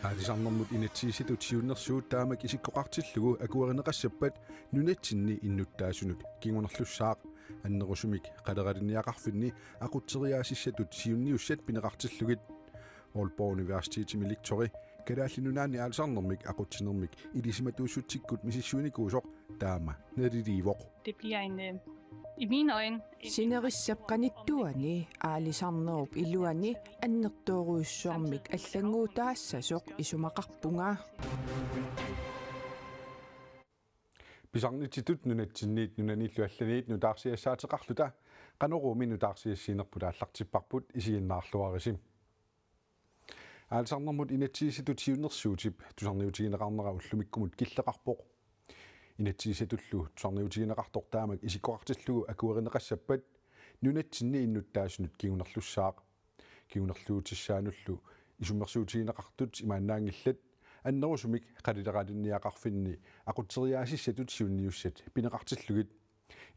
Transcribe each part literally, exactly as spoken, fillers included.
Aalisarnermut inatsisissatut siunnersuut taamak isikkoqartillugu akuerineqassappat nunatsinni innuttaasunut kingunerlussaaq, annerusumik qaleralinniaqarfinni aqutseriaasissatut siunniussat pineqartillugit. Aalborg Universitetimi lektori Kalaallit Nunaanni aalisarnermik aqutsinermik ilisimatuussutsikkut misissuinikuusoq taama naliliivoq. Det bliver en, øh, i mine øjne, en Sinerissap qanittuani aalisarnerup iluani annertoorujussuarmik allannguutaassasoq isumaqarpunga. Pisarnitsitut nunatsinniit nunanillu allaniit nutaarsiassaateqarluta Qanoruumi nutaarsiassiinerput aallartipparput, isiginnaarluarisi. Aalisarnermut inatsisissatut siunnersuutip tusarniutigineqarnera ullumikkumut killeqarpoq. Inatsisissatullu tusarniutigineqartoq taamak isikkoqartillugu akuerineqassappat nunatsinni innuttaasunut kingunerlussaaq. Kingunerluutissaanullu isummersuutigineqartut imaannaanngillat, annerusumik qaleralinniaqarfinni aqutseriaasissatut siunniussat pineqartillugit.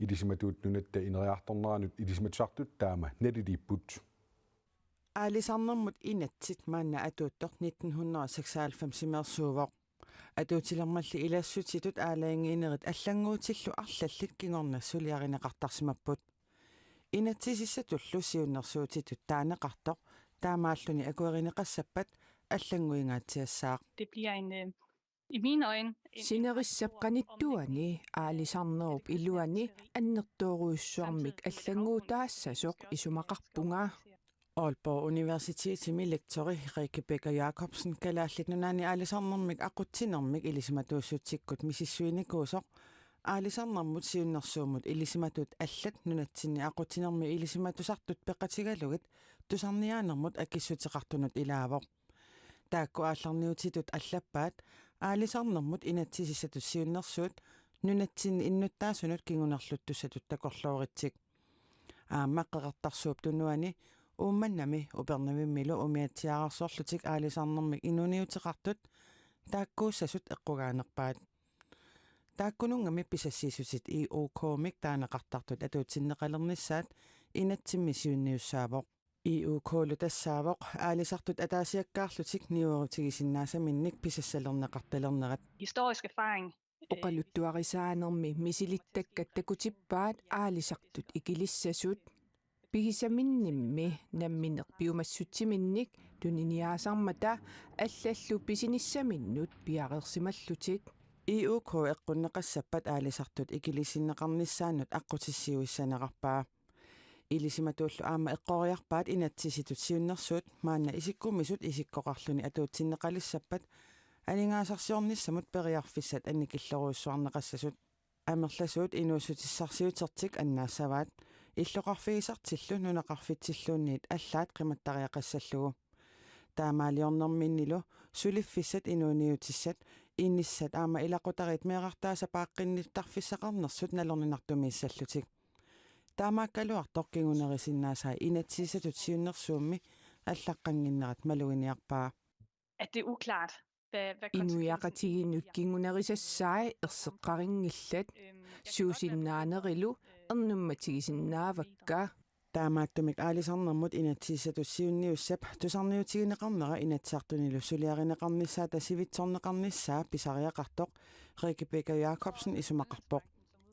Ilisimatuut nunatta ineriartorneranut ilisimatusartut taama naliliipput. Aalisarnermut inatsit maanna atuuttoq nitten hundrede og seksoghalvfemsimeersuuvoq. Atuutilermalli ilassutitut aalajangiinerit allannguutillu arlallit kingorna suliarineqartarsimapput. Inatsisissatullu siunnersuutitut taaneqartoq taamaalluni akuerineqassappat allannguingaatsiassaaq. Det bliver en, øh, i mine øjne, en Sinerissap qanittuani aalisarnerup iluani annertoorujussuarmik allannguutaassasoq isumaqarpunga. Aalborg Universitetimi lektori Rikke Becker Jacobsen Kalaallit Nunaanni aalisarnermik aqutsinermik ilisimatuussutsikkut misissuinikuusoq aalisarnermut siunnersuummut ilisimatut allat nunatsinni aqutsinermi ilisimatusartut peqatigalugit tusarniaanermut akissuteqartunut ilaavoq. Taakku aallarniutitut allappaat aalisarnermut inatsisissatut siunnersuut nunatsinni innuttaasunut kingunerluttussatut takorlooritsik. Aamma Qeqertarsuup Tunuani, Uummannami Upernavimmilu umiatsiaararsuarlutik aalisarnermik inuuniuteqartut taakkuussasut eqqugaanerpaat. Taakkununnga pisassiissutit I O K-mik taaneqartartut atuutsinneqalernissaat inatsimmi siunniussaavoq. I O K-lu tassaavoq aalisartut ataasiakkaarlutik niuerutigisinnaasaminnik pisassalerneqartalernerat. Historisk erfaring, øh, Oqaluttuarisaanermi misilittakkat takutippaat aalisartut ikilissasut. Pigisaminnimmi nammineq piumassutsiminnik tuniniaasarmata allallu pisinissaminnut piareersimallutik. I O K eqqunneqassappat aalisartut ikilisinneqarnissaannut aqqutissiuissanerarpaa. Ilisimatuullu aamma eqqoriarpaat inatsisissatut siunnersuut maanna isikkumisut isikkoqarluni atuutsinneqalissappat aningaasarsiornissamut periarfissat annikillorujussuarneqassasut. Amerlasuut inuussutissarsiutertik annaassavaat, illoqarfigisartillu nunaqarfitsilluunniit allaat qimattariaqassallugu. Taamaaliornerminnilu suliffissat inuuniutissat, inissat aamma ilaqutariit meerartaasa paaqqinnittarfissaqarnersut nalorninartumiissallutik. Taamaakkaluartoq kingunerisinnaasai inatsisissatut siunnersuummi allaqqannginnerat maluginiarpaa. At det er uklart, hvad, hvad konsekvensen Inuiaqatigiinnut kingunerisassai erseqqarinngillat, øhm, jeg kan godt være suusinnaanerilu ernummatigisinnaavat. Taamaattumik aalisarnermut inatsisissatut siunniussap tusarniutigineqarnera Inatsisartunilu suliarineqarnissaata sivitsorneqarnissaa pisariaqartoq Rikke Becker Jacobsen isumaqarpoq.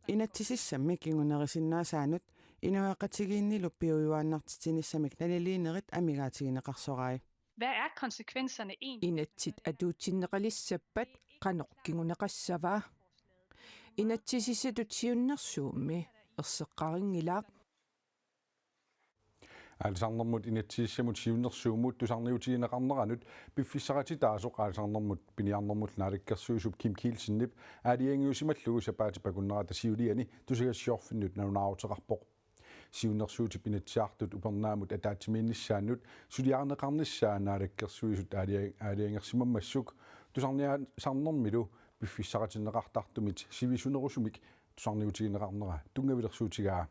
Inatsisissammi kingunerisinnaasaanut inuiaqatigiinnilu piujuaannartitsinissamik naliliinerit amigaatigineqarsorai. Hvad er konsekvenserne egentlig? Inatsit atuutsinneqalissappat qanoq kinguneqassava? Inatsisissatut siunnersuummi erseqqarinngilaq. Aalisarnermut inatsisissamut siunnersuummut tusarniutigineqarneranut piffissarititaasoq aalisarnermut piniarnermullu naalakkersuisup Kim Kielsenip aalajangiusimallugu sapaatip akunnerata siuliani tusagassiorfinnut nalunaaruteqarpoq. Siunnersuutip Inatsisartut upernaamut ataatsimiinnissaannut suliarineqarnissaa naalakkersuisut aalia-, aalajangersimammassuk tusarniaasarnermilu piffissaritinneqartartumit sivisunerusumik tusarniutigineqarnera tunngavilersuutigaa.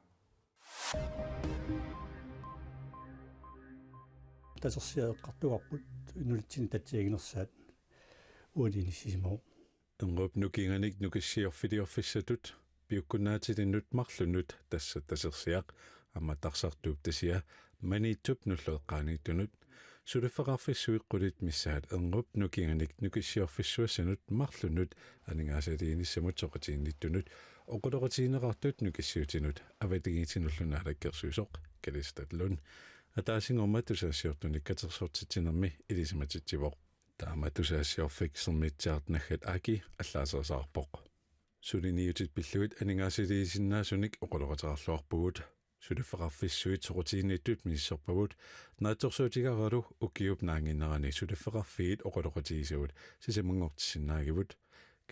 Tasersiaq eqqartugarput nunatsinni tatsiaginersaat uani inissisimavoq. Erngup nukinganik nukissiorfiliorfissatut piukkunnaatilinnut marlunnut tassa Tasersiaq Aamma tarsartuup tasia Maniitsup nulleqqaaniittunut, suliffeqarfissuit qulit missaat erngup nukinganik nukissiorfissuassanut marlunnut aningaasaliinissamut soqutiginnittunut oqaloqatigineqartut nukissiutinut avatangiisinullu naalakkersuisoq Kalistat Lund ataasinngormat tusagassiortunik katersortitsinermi ilisimatitsivoq. Taama tusagassiorfik Sermitsiaq Naggat Aki allaaserisarpoq. Suliniutit pillugit aningaasaliisinnaasunik oqaloqateqarluarpugut. Suliffeqarfissuit soqutiginnittut misissorpagut, naatsorsuutigaaralu ukiup naannginnerani suliffeqarfiit oqaloqatigisavut sisamanngortissinnaagivut,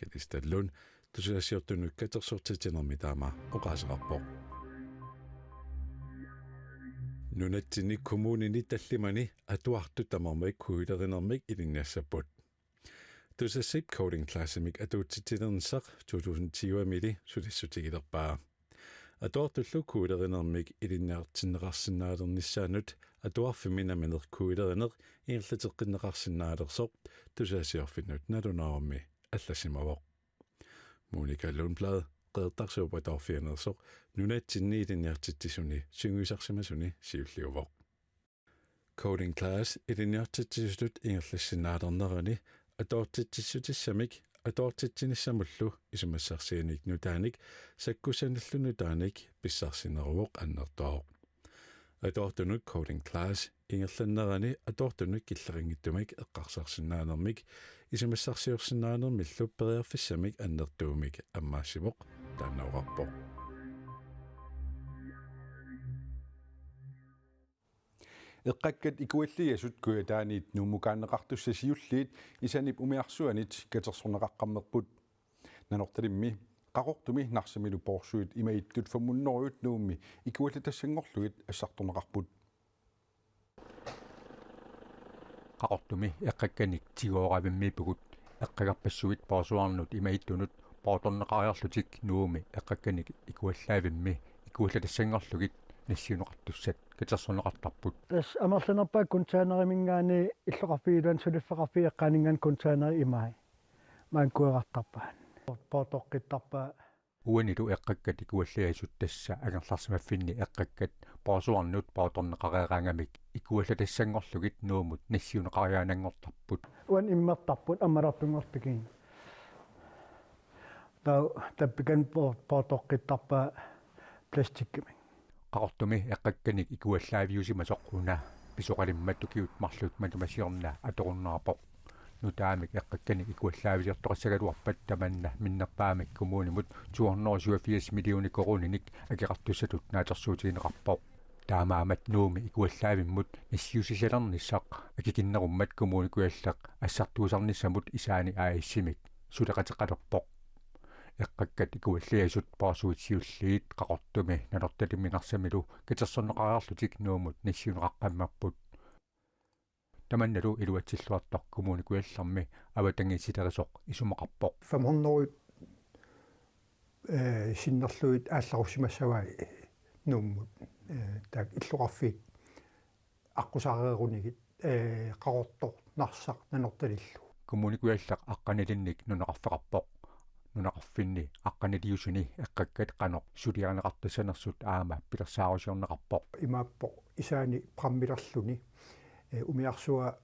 Kalistat Lund tusagassiortunut katersortitsinermi taama oqaaseqarpoq. Nunatsinni kommunini tallimani atuartut tamarmik kuilerinermik ilinniassapput. Tusassip Coding Classimik atuutsitsilernissaq to tusind tyve-mili sulissutigilerpaa. Atuartullu kuilerinermik ilinniartinneqarsinnaalernissaannut atuarfimmi nammineq kuilerineq ingerlateqqinneqarsinnaalersoq tusagassiorfinnut nalunaarummi allassimavoq. Monica Lundblad, Qeqertarsuup Atuarfianeersoq, nunatsinni ilinniartitsisuni sungiusarsimasuni siulliuvoq. Coding Class ilinniartitsisutut ingerlassinnaalernerani atuartitsissutissamik atuartitsinissamullu isumassarsianik nutaanik sakkussanillu nutaanik pissarsineruvoq annertuvoq. Atuartunut Coding Class ingerlannerani atuartunut killeqanngitsumik eqqarsarsinnaanermik isumassarsiorsinnaanermillu periarfissamik annertuumik ammaassivoq, taanna oqarpoq. Eqqakkat ikualliisut Kujataaniit Nuummukaanneqartussat siulliit Isanip umiarsuanit katersorneqaqqammerput. Nanortalimmi Qaqortumi Narsamilu poorsuit imagittut fem hundrede Nuummi ikuallatassanngorlugit assartorneqarput. Qaqortumi eqqakkanik tigooravimmiippugut. Eqqagarpassuit poorsuarnut imagiittunut poortorneqariarlutik Nuummi eqqakkanik ikuallaavimmi ikuallatassanngorlugit nassiunneqartussat katersorneqartarput. Tassa amerlanerpaat containerimingaanniit illoqarfiit iluanni suliffeqarfiit eqqaaninngaanniit containerit imai. Maani kuerartarpaat. Poortoqqittarpaat. Uanilu eqqakkat ikuallaasut, tassa angerlarsimaffinni eqqakkat poorsuarnut poortorneqareeraangamik ikuallatassanngorlugit Nuummut nassiunneqariaannanngortarput. Uani immertarput ammalertunngortigiin. Taava tappikani poor-, poortoqqittarpaat plastikkimik. Qaqortumi eqqakkanik ikuallaaviusimasoq una pisoqalimmat ukiut marluk matuma siorna atorunnaarpoq. Nutaamik eqqakkanik ikuallaavisiortoqassagaluarpat tamanna minnerpaamik kommunimut to hundrede og syvogfirs millioner koruuninik akeqartussatut naatsorsuutigineqarpoq. Taamaammat Nuummi ikuallaavimmut nassiussisalernissaq akikinnerummat Kommune Kujalleq assartuusarnissamut Isaani A/S-imik suleqateqalerpoq. Eqqakkat ikuallaasut poorsuit siulliit Qaqortumi Nanortalimmi Narsamilu katersorneqariarlutik Nuummut nassiunneqaqqammerput. Tamannalu iluatsilluartoq Kommune Kujallermi avatangiisilerisoq isumaqarpoq. Fem hundrede, øh, sinnerlugit aallarussimassavai Nuummut, øh, taakku illoqarfiit aqqusaareerunigit, øh, Qaqortoq, Narsaq, Nanortalillu. Kommune Kujalleq aqqanilinnik nunaqarfeqarpoq. Nunaqarfinni aqqaniliusuni eqqakkat qanoq suliarineqartassanersut aamma pilersaarusiorneqarpoq. Imaappoq Isaani prammilerluni, øh, umiarsuaa,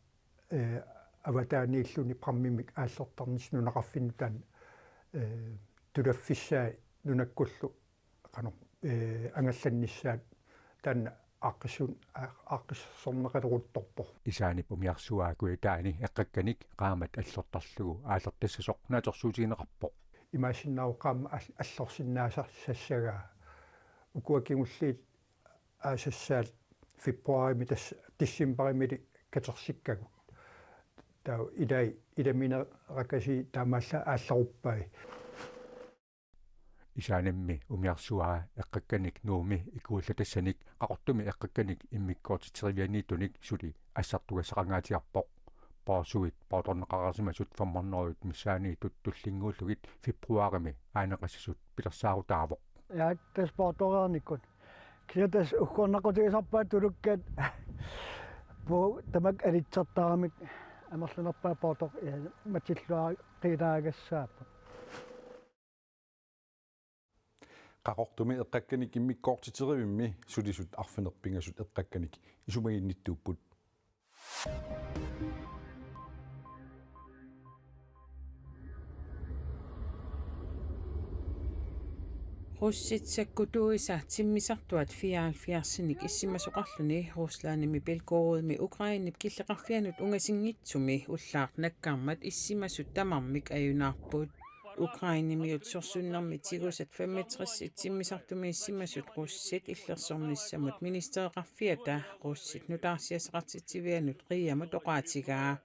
øh, avataaniilluni prammimik aallertarnissaq nunaqarfinni taanna, øh, tulaffissaa nunakkullu qanoq, øh, angallannissaat taanna aaqqissuun-, aa-, aaqqissorneqaleruttorpoq. Isaanip umiarsuaa Kujataani eqqakkanik qaammat allortarlugu aallertassasoq naatsorsuutigineqarpoq. Imaassinnaavoq qaammat all-, allorsinnaasassagaa. Ukua kingulliit aasassaat februarimi tassa decembarimili katersikkagut. Taava ilai ilamineqakasii taamaallaat aallaruppai. Isaanimmi umiarsuaa eqqakkanik Nuummi ikuallatassanik Qaqortumi eqqakkanik immikkoortitserivianiittunik suli assartugassaqangaatsiarpoq. Poorsuit poortorneqareersimasut fem hundrede missaanniittut tullinnguullugit februarimi aaneqassasut pilersaarutaavoq. Ja, tassa poortoreernikkut. Kisianni tassa uggornaqutigisarpaat tulukkat. Puu tamakku alitsertaramik amerlanerpaat poortoq, ja, matilluaqilaagassaapput. Qaqortumi eqqakkanik immikkoortiterivimmik sulisut arfineq-pingasut eqqakkanik isumaginnittuupput. Russit sakkutuisa timmisartuat fireoghalvfjerdsinik issimasoqarluni Ruslandimi Belgorodimi Ukrainep killeqarfianut ungasinngitsumi ullaaq nakkarmat issimasut tamarmik ajunaarput. Ukrainemiut sorsunnermi tigusat femogtres timmisartumiissimasut russit illersornissamut ministereqarfiata russit nutaarsiassaqartitsivianut Riamut oqaatigaa.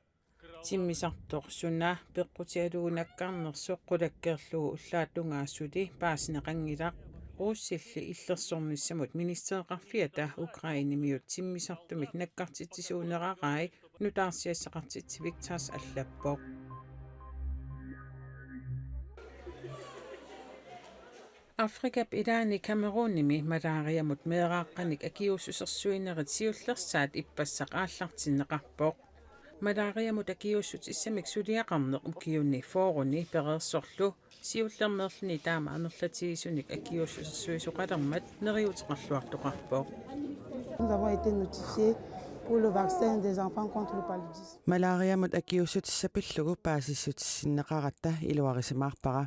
Timmisartoq suna peqqutigalugu nakkarnersoq qulakkeerlugu ullaap tungaa suli paasineqanngilaq. Russilli illersornissamut ministereqarfiata Ukrainemiut timmisartumik nakkartitsisuunerarai nutaarsiassaqartitsivik Tass allappoq. Afrikap ilaani Kamerunimi malaariamut meeraaqqanik akiuussusersuinerit siullersaat ippassaq aallartinneqarpoq. Malaariamut akiuussutissamik suliaqarneq ukiuni fyrreni pereersorlu siullermeerluni taama amerlatigisunik akiuussusersuisoqalermat neriuuteqarluartoqarpoq. Nous avons été notifiés pour le vaccin des enfants contre le paludisme. Malaariamut akiuussutissaq pillugu paasissutissinneqaratta iluarisimaarpara.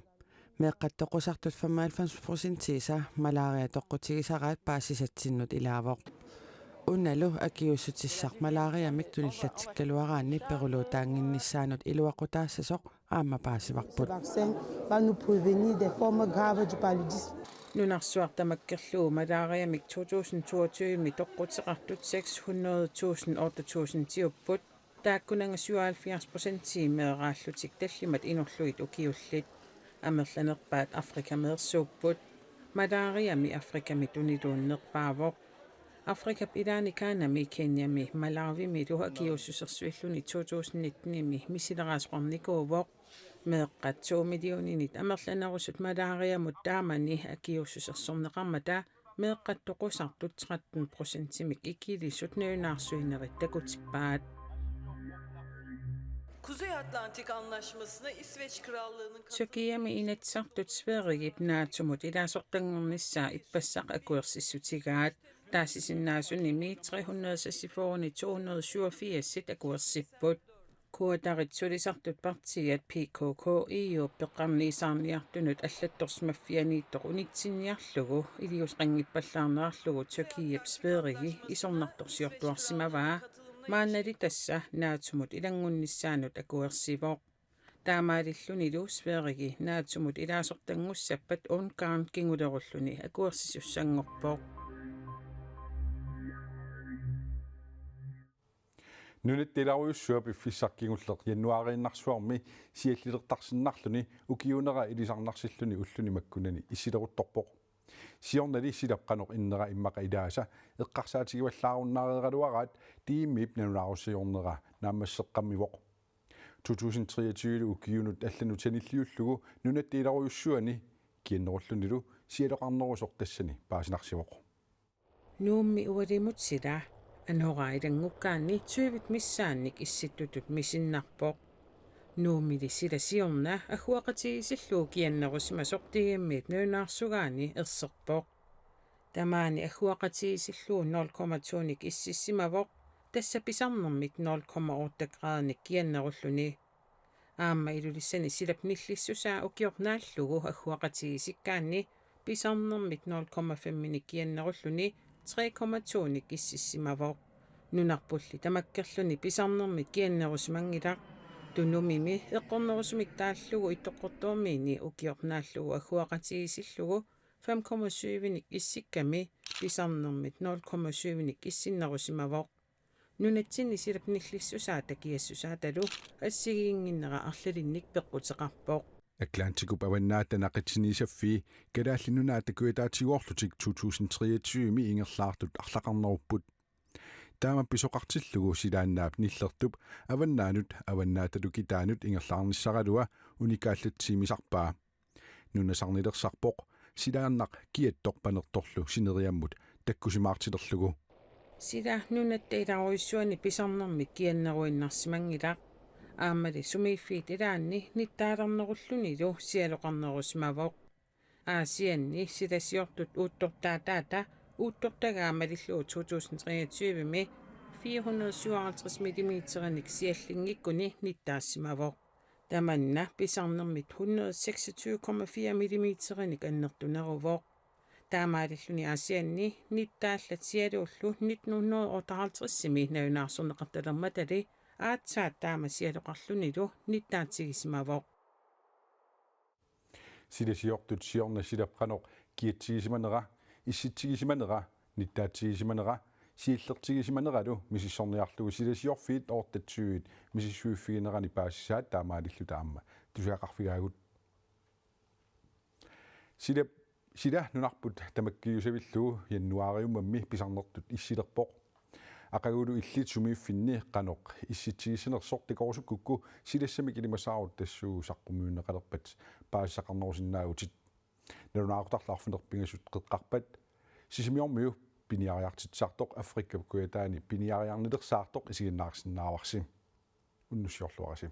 Meeqqat toqusartut femoghalvfems procentiisa malaaria toqqutigisaraat paasisatsinnut ilaavoq. Unalu akiuussutissaq malaariamik tunillatsikkaluaraanni peruluutaannginnissaanut iluaqutaassasoq aamma paasivarput. Ce vaccin va nous prévenir des formes graves du paludisme. Nunarsuaq tamakkerlugu malaariamik to tusind toogtyve toqquteqartut seks hundrede tusind, otte tusindiupput. Taakkunannga syvoghalvfjerds procentii meeraallutik tallimat inorlugit ukiullit. Amerlanerpaat Afrikameersuupput. Malaariami Afrikami tuniluunnerpaavoq. Afrikap ilaani Ghanami, Kenyami Malawimilu akiuussusersuilluni to tusind nittenimi misileraasoqarnikuuvoq. Meeqqat to millioninit amerlanerusut malaariamut taamani akiuussusersorneqarmata meeqqat toqusartut tretten procentimik ikilisut nalunaarsuinerit takutippaat. Kuzey Atlantik Anlaşması'na İsveç Krallığı'nın katılması Tyrkiami Inatsisartut Sverigep NATO-mut ilaasortanngornissaa ippassaq akuersissutigaat. Taasisinnaasunimi tre hundrede seksogfyrre to hundrede syvogfirs akuersipput. Kurderit sulisartut partiiat P K K E U-p peqqarniisaarniartunut allattorsimaffianiittoq unitsinniarlugu iliuuseqanngippallaarnerarlugu Tyrkiap Sverige isornartorsiortuarsimavaa. Maannali tassa NATO-mut ilanngunnissaanut akuersivoq. Taamaalillunilu Sverige NATO-mut ilaasortanngussappat Ungarn kingulerulluni akuersisussanngorpoq. Nunatta ilarujussua piffissaq kingulleq januaariinnarsuarmi siallilertarsinnarluni ukiunera ilisarnarsilluni ulluni makkunani issileruttorpoq. Siornali silap qanoq innera immaqa ilaasa eqqarsaatigivallaarunnaareraluaraat D M-ip nalunaarusiornera naammasseqqammivoq. To tusind treogtyve ukiunut allanut sanilliullugu nunatta ilarujussuani kiannerullunilu sialoqarnerusoq tassani paasinarsivoq. Nuummi ualimut sila anoraa ilanngukkaanni tyvit missaannik issittutut misinnarpoq. Nuummili sila siorna agguaqatigiissillugu kiannerusimasoq D M-ip nalunaarsugaani erserpoq. Tamaani agguaqatigiissillugu nul komma to-nik ississimavoq, tassa pisarnermit nul komma otte graadinik kiannerulluni. Aamma Ilulissani silap nillissusaa ukioq naallugu agguaqatigiissikkaanni pisarnermit nul komma fem-inik kiannerulluni tre komma to-nik ississimavoq. Nunarpulli tamakkerluni pisarnermit kiannerusimanngilaq. Tunumimi eqqornerusumik taallugu Ittoqqortoormiini ukioq naallugu agguaqatigiissillugu fem komma syv-inik issikkami pisarnermit nul komma syv-inik issinnerusimavoq. Nunatsinni silap nillissusaa takiassusaatalu assigiinnginnera arlalinnik peqquteqarpoq. Atlantikup avannaata naqitsiniisaffii Kalaallit Nunaata kujataatigoorlutik to tusind treogtyve-mi ingerlaartut arlaqarnerupput. Taama pisoqartillugu silaannaap nillertup avannaanut avannaata tukitaanut ingerlaarnissaralua unikaallatsiimisarpaa. Nunasarnilersarpoq silaannaq kiattoq panertorlu sineriammut takkusimaartilerlugu. Sila nunatta ilarujussuani pisarnermit kianneruinnarsimanngilaq. Aammali sumiiffiit ilaanni nittaalernerullunilu sialoqarnerusimavoq. Aasianni silasiortut uuttortaataata uuttortagaa malillugu to tusind treogtyve-mi fire hundrede syvoghalvtreds millimeterinik siallinngikkuni nittaassimavoq. Tamanna pisarnermit hundrede seksogtyve komma fire millimeterinik annertuneruvoq. Taamaalilluni Aasianni nittaallat sialuullu nitten hundrede otteoghalvtredsimi nalunaarsorneqartalermatali aatsaat taama sialoqarlunilu nittaatigisimavoq. Silasiortut siorna silap qanoq kiatsigisimanera, issitsigisimanera, nittaatigisimanera, siallertigisimaneralu misissorniarlugu silasiorfiit otteogtyve misissuiffiginerani paasisaat taamaalilluta aamma tusagaqarfigaagut. Sila, sila nunarput tamakkiusavillugu januaariummammi pisarnertut issilerpoq. Aqagulu illit sumiiffinni qanoq issitsigissanersoq takorusukkukku silassamik ilimasaarut tassuugu saqqummiunneqalerpat paasisaqarnerusinnaavutit. Nalunaaqutarlu arfineq-pingasut qeqqarpat Sisimiormiu piniariartitsisartoq Afrikap kujataani piniariarnilersaartoq isiginnaarsinnaavarsi. Unnussiorluarisi.